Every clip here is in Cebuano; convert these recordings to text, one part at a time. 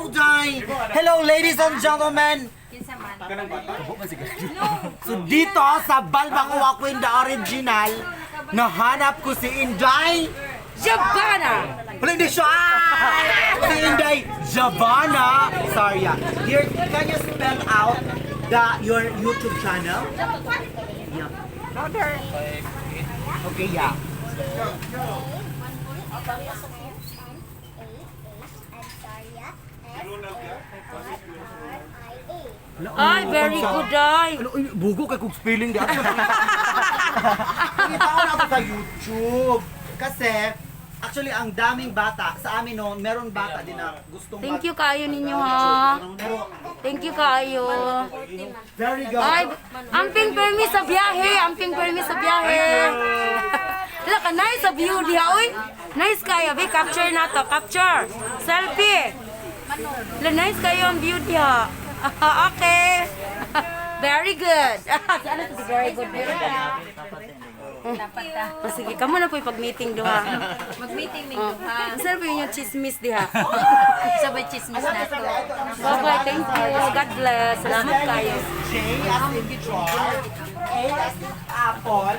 Day! Hello, ladies and gentlemen! So dito sa Balbacoa Queen, the original, nahanap ko si Inday! Javana! Wala, hindi siya! Ah! Si Inday Javana Saria. Here, can you spell out the your YouTube channel? Yeah. Okay, yeah. Saria, S A R R I A. Ay, very good, ay. Ano, ay, bugo kay kung spelling di ako. Nakita ko na ako sa YouTube. Kasi, actually, ang daming bata, sa amin no, meron bata din na gustong Thank you kayo ninyo, ha. Pero, Thank you kayo. very good. Ay, amping permi sa biyahe, amping permi sa biyahe. Hala ka, nice sa view diha, oy. Nice kayo, be, capture na to, capture. Selfie. Hala, nice kayo ang view diha. Okay. Very good. Ano to, very good? Very good. Oh, sige, kamo na po pag-meeting duha. Mag-meeting ni Oh. Saan po yung chismis diha? Sabay chismis na to. Bye-bye, thank you. God bless. Salamat kayo. J as in jar, A as in apple,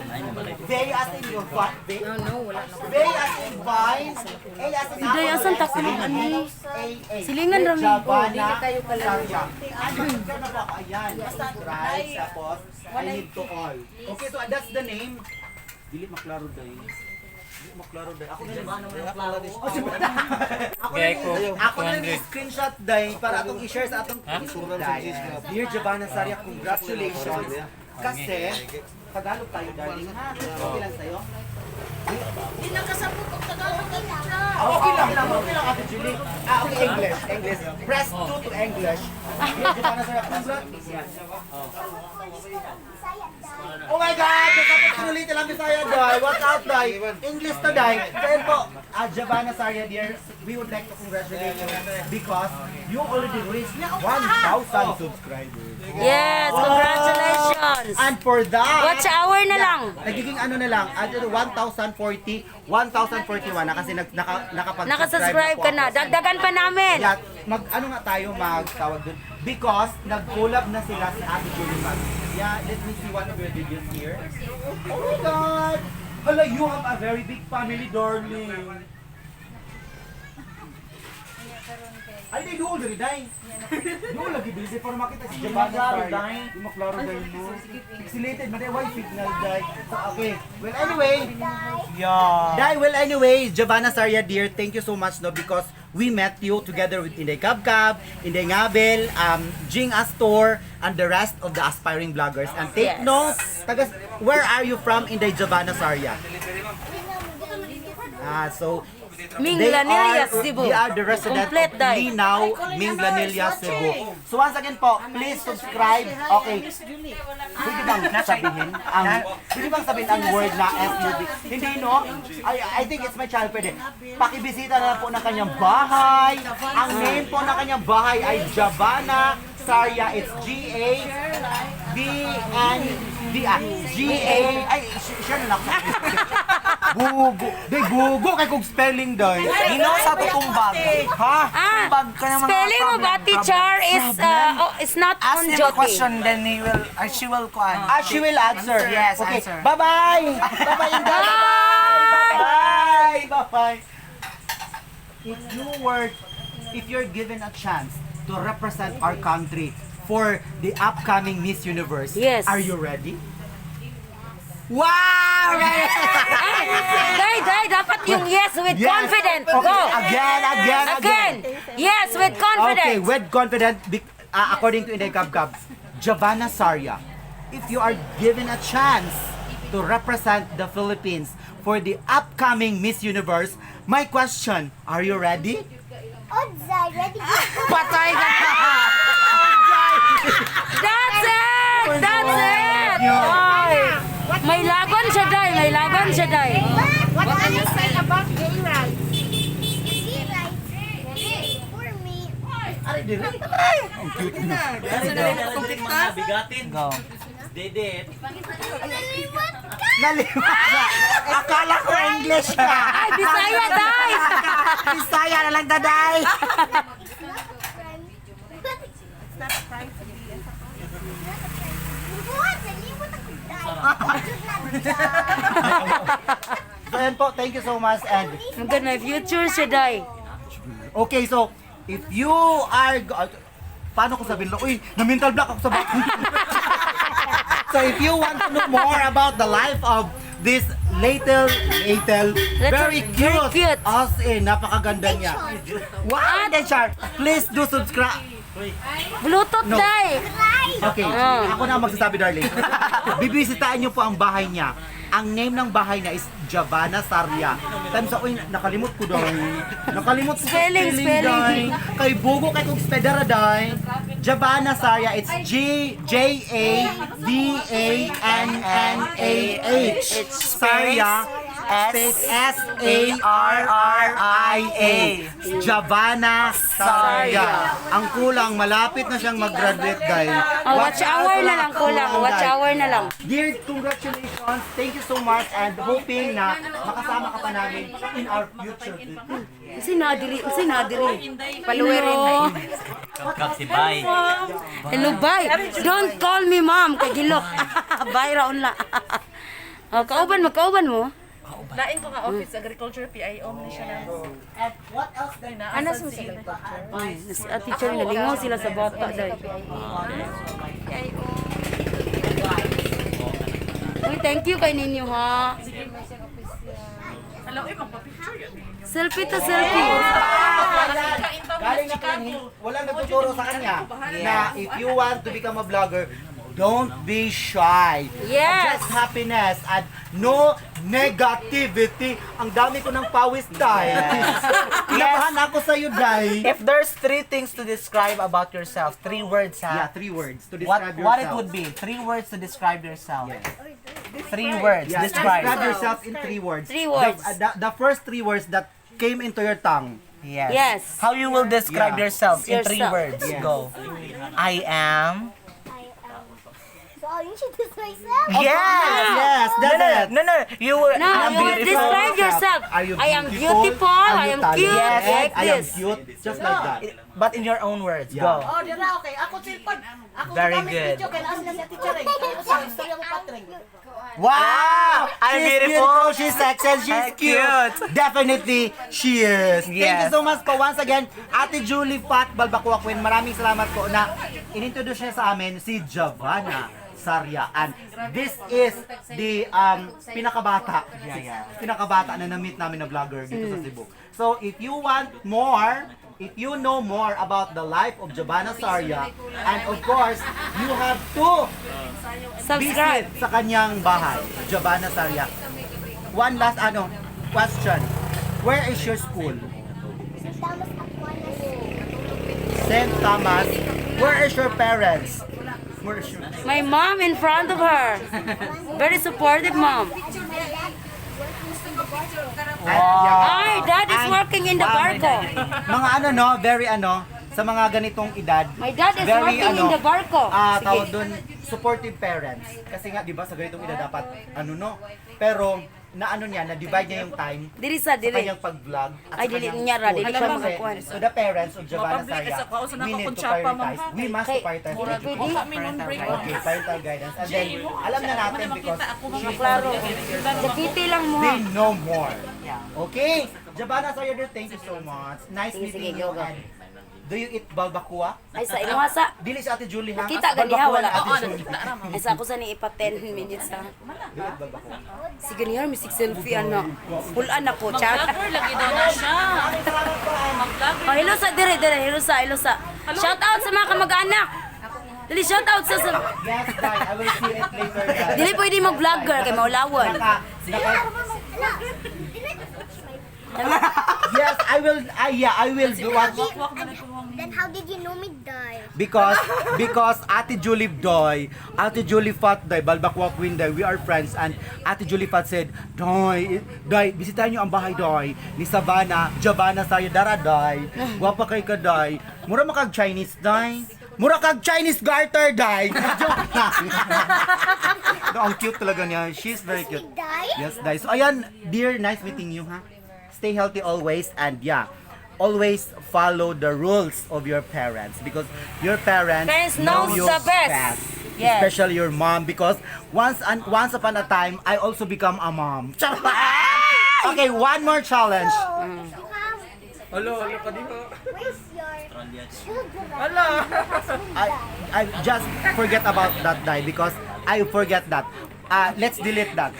V as in your what? V? No, no, wala na. V as in vine, A as in Inday, apple. asan ta ko ani? A, A. Silingan ra mi. Javana, Saria. Ano, subscribe na po ako. Ayan, subscribe, tapos, I need to all. Okay, so that's the name. Dili maklaro day. Dili maklaro day. Ako na lang. Oh, ako na lang. Ako na lang screenshot day para atong i-share sa atong YouTube day. Dear Javana Saria, congratulations. Kasi, Tagalog tayo, darling, ha? Okay lang sa'yo? Ah, okay lang, okay lang, Ate Julie. Ah, okay, English, English. Press 2 to English. Dear Javana Saria, congrats. Oh my God! Nasapot ko ulit lang Bisaya, Day. Watch out, Day. English to, Day. So, yun po, Javana Saria, dear, we would like to congratulate you because you already reached 1,000 subscribers. Yes, congratulations. And for that, Watch hour na lang. Nagiging ano na lang, ano, 1,040, 1,041 na kasi nakapag-subscribe Nakasubscribe po ka na. ako. Dagdagan pa namin. Yeah, mag ano nga tayo magtawag dun? Because nag-collab na sila si Ate Julie Pag. Yeah, let me see one of your videos here. Oh my God! Hala, you have a very big family, darling. Ay, di duol diri day. Duol lagi diri para makita si Javana. Maklaro day. Di maklaro day mo. Pixelated man day, why signal day. So, okay. Well, anyway, Yeah. Dai, well anyway, Javana Saria dear, thank you so much no because we met you together with Inday Kabkab, Inday Ngabel, Jing Astor, and the rest of the aspiring vloggers. And take note, taga, where are you from, Inday Javana Saria? Ah, so they Minglanilla, are, Cebu. They are the resident Complete, of Day. Linao, Minglanilla, Cebu. So once again po, please subscribe. Okay. Pwede bang sabihin ang pwede bang sabihin ang word na SUB? Hindi no? I think it's my child pwede. Pakibisita na lang po ng kanyang bahay. Ang name po ng kanyang bahay ay Javana Saria. It's G A B N D A G A ay share na lang ako. Bugo. Day bugo kay kung spelling day. Hinaw sa tutumbag. Ha? Ah, Tumbag ka ng mga spelling mo ba, problem, teacher, is, oh, is not Ask on him a duty. question, then he will, she will kuan. Ah, she will answer. Yes, okay. answer. Bye-bye. Bye-bye, Inday. Bye. Bye. Bye. If you were, if you're given a chance to represent our country for the upcoming Miss Universe, Yes. are you ready? Wow! Ready! Ay, day, day, dapat yung yes with Yes. confidence. Okay, Go. Again, again, again. Again. Yes, with confidence. Okay, with confident, according to Inday Kabkab, Javana Saria, if you are given a chance to represent the Philippines for the upcoming Miss Universe, my question, are you ready? Odzay, ready? Patay ka na! That's it! That's it! Ay, may laban siya, day. May laban siya, day. What can you say about gay rights? Gay rights for me. Aray, dire. Ang cute na. Bigatin. Go. Dede. Naliwat ka! Naliwa ka. Akala ko English ka. Ay, Bisaya, day! Bisaya na lang, daday. It's not ayan po, thank you so much and Ang ganda, future siya, day. okay, so if you are paano ko sabihin? Uy, na mental block ako sa back. So if you want to know more about the life of this little, very cute, very cute. As in, napakaganda niya. Wow, Char. Please do subscribe. Bluetooth, No. day. Okay, ako na ang magsasabi, darling. Bibisitahin niyo po ang bahay niya. Ang name ng bahay niya is Javana Sarria. Times ako, nakalimot ko daw. Nakalimot ko sa Spelling, spelling. day. Kay Bugo, kay kong spedera day. Javana Sarria, it's G J A V A N N A H. Sarria space S A R R I A. Javana Sarria. Ang kulang, malapit na siyang mag-graduate, guys. Oh, watch hour na lang kulang. Watch hour na lang. Dear, congratulations. Thank you so much and hoping na makasama ka pa namin in our future. Kasi nadiri, kasi nadiri. Paluwerin na. Kap si Bay. Hello, bye. Don't call me ma'am kay gilok. Bye raon la. Oh, kauban mo, kauban mo. Lain ko nga office, agriculture PIO man siya na. And what else then? Ano sa sila? Ay, si Ate Cherry, nalingaw sila sa bata dahil. Uy, thank you kay ninyo ha. Hello, eh, magpa-picture yun. Selfie to selfie. Galing na kanya, walang nagtuturo sa kanya na if you want to become a vlogger, don't be shy. Yes. Just happiness and no negativity. Ang dami ko ng pawis, Day. Kinabahan ako sa iyo, Day. If there's three things to describe about yourself, three words, ha? Yeah, three words to What describe what yourself. it would be? Three words to describe yourself. Yes. Three words. Yeah, Describe. describe yourself in three words. Three words. The first three words that came into your tongue. Yes. Yes. How you will describe yourself in three Yourself. words? Yes. Go. I am. I am. So I'll introduce myself. Yes. Yes, that's No, no, it. no, no. You were. No, I am you will beautiful. describe yourself. Are you I am beautiful, Are I you am cute, talented? like I am this. cute. Just like that. But in your own words. Yeah. Go. Oh, dira okay. Ako silpod. Ako Very gamit good. video kay naa sila sa teacher eh. Ako sa istorya mo patring. Wow! I'm She's beautiful. She's sexy. She's I'm cute. cute. Definitely, she is. Thank you Yes. so much po. Once again, Ate Julie Fat Balbacua Queen, maraming salamat po na inintroduce niya sa amin si Javana Sarria. And this is the pinakabata. Pinakabata na na-meet namin na vlogger dito sa Cebu. So, if you want more, if you know more about the life of Javana Sarria, and of course, you have to Subscribe. visit sa kanyang bahay, Javana Sarria. One last ano, question. Where is your school? St. Thomas Aquinas. St. Thomas. Where is your parents? Where is your My mom in front of her. Very supportive mom. And my dad working in the barco. Ay, dad is working in the barco. Mga ano no, very ano, sa mga ganitong edad. My dad is very, working in the barco. Ah, Sige. tawag doon, supportive parents. Kasi nga, di ba, sa ganitong edad dapat, ano no, pero, na ano niya, na-divide niya yung time Diri sa sa diri. kanyang pag-vlog at Ay, sa dili kanyang niya ra, school. dili siya Kasi, makakuan. to the parents of Javana Mapublic Sarria, sa kwaon sa we need to nakakuntsapa, ma'am. prioritize. We must Kay, prioritize dili education. pwede. Minun break. Okay, parental guidance. And then, alam na natin because she's Klaro. already 8 years old. Jakiti lang mo. ha. They know more. Okay? Javana Sarria, dear, thank you so much. Nice Sige, sige, meeting you. go, go. And do you eat balbacua? Ay, sa imuha sa. Dili si Ate Julie ha? Nakita gani ha, Balbacua wala. na Ate Oo, Julie. nakita ra, ma'am. Ay, sa ako sa ni ipa 10 minutes ha. Do you eat balbacua? Sige niya, misik selfie ano. Pulan ako, char. Mag-vlogger lagi daw na siya. Mag-vlogger. Oh, hello sa dire dire, hello sa, hello sa. Shout out sa mga kamag-anak. Dili shout out sa Yes, bye. I will see it later, guys. Dili pwede mag-vlogger kay maulawon. Naka, Ala, did I touch my yes, I will, I, yeah, I will do what, Then how did you know me die? because Ate Julie Doy, Ate Julie Fat Doy, Balbakwa Queen Doy, we are friends and Ate Julie Fat said, "Doy, Doy, bisitahin niyo ang bahay Doy ni Savannah, Javana sayo dara Doy. Gwapa kay ka Doy. Mura makag Chinese Doy. Mura kag Chinese garter Doy." Joke lang. No, ang cute talaga niya. She's very cute. Die? Yes, Dai. So ayan, dear, nice meeting you, ha? Stay healthy always and yeah, always follow the rules of your parents because your parents, Parents know knows you the best. Yes. Especially your mom because once and once upon a time, I also become a mom. Charot! Okay, one more challenge. Hello, hello ka dito. Where's your children? I just forget about that die because I forget that. Let's delete that.